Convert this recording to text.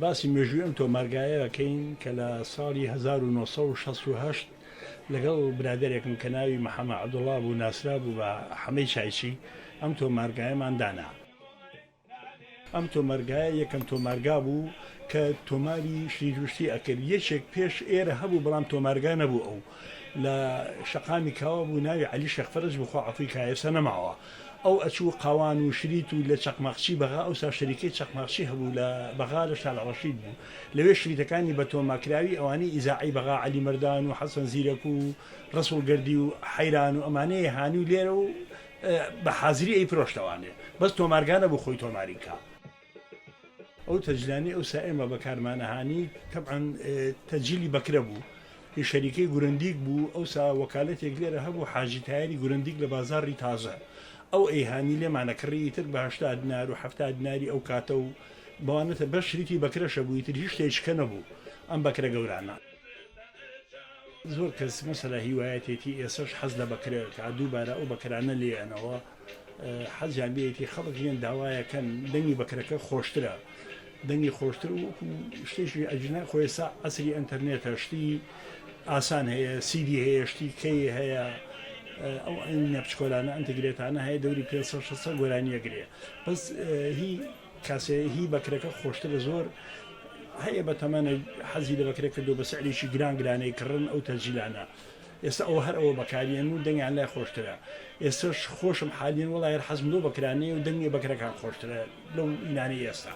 باسی مێژووی ئەم تۆمارگایە ئەکەین کە لە ساڵی 1968 لەگەڵ برادەرێکم کە ناوی محەمە عەبدوڵا بوو ناسرابوو بە حەمەی چایچی ئەم تۆمارگایەمان دانا. ئەم تۆمارگایە یەکەم تۆمارگا بوو کە تۆماری شریت وشتی ئەکرد یەکێک پێش ئێرە هەبوو بەڵام تۆمارگا نەبوو ئەو لە شەقامی کاوە بوو ناوی عەلی شێخ فەرەج بوو خوا عەفوی کا ئێستا نەماوە ئەو ئەچوو قاوان و شریت و لە چەقماقچی بەغا ئەوسا شەریکەی چەقماقچی هەبوو لە بەغا لە شارع ڕەشید بوو لەوێ شریتەکانی بە تۆماکراوی ئەوانەی ئیزاعەی بەغا عەلی مەردان و حەسەن زیرەک و ڕەسوڵ گەردی و حەیران و ئەمانەی هانی و لێرە و بە حازری ئەیفرۆشتەوانێ بەس تۆمارگا نەبوو خۆی تۆماری کا. ئەو تەجلانەی ئەوسا ئێمە بەکارمانەهانی تەبعەن تەجیلی بەکرە بوو هی شەریکەی گورندیک بوو ئەوسا وەکالەتێک لێرە هەبوو حاجی تایەری گورندیک لە بازاڕی تازە ئەو ئەیهانی لێمانە کڕی ئیتر بە 80 دینار و 70 دیناری ئەو کاتە و بەوانەتە بەس شریتی بەکرەشە بوو ئیتر هیچ شتێکیکە نەبوو ئەم بەکرە گەورانە. زۆر کەس مەسەلە هیوایەتێتی ئێسەش حەز لە بەکرە کا دووبارە ئەو بەکرانە لێ ئەنەوە حەزیان لێیەتی خەڵک یەن داوایەکەن دەنگی بەکرەکە خۆشترە دەنگی خۆشتر وەکو شتێکی ئەجنا خۆ ئێستا عەسری ئەنتەرنێتە شتی ئاسان هەیە سیدی هەیە شتی کەی هەیە ئەو نەپچکۆلانە ئەنتگرێتانە هەیە دەوری 500 600 گۆرانیە گرێ بەس هی کاسێ هی بەکرەکە خۆشترە زۆر هەیە بە تەمەنە حەزی لە بەکرە کردو بە سعرێکی گران گرانەی کڕن ئەو تەجیلانە ئێستا ئەوە هەر ئەوە بەکاریێن و دەنگیان لای خۆشترە ئێستاش خۆشم حالیەن وەڵا هەر حەزم لەو بەکرانەیە و دەنگی بەکرەکان خۆشترە لەو ئینانەی ئێستا.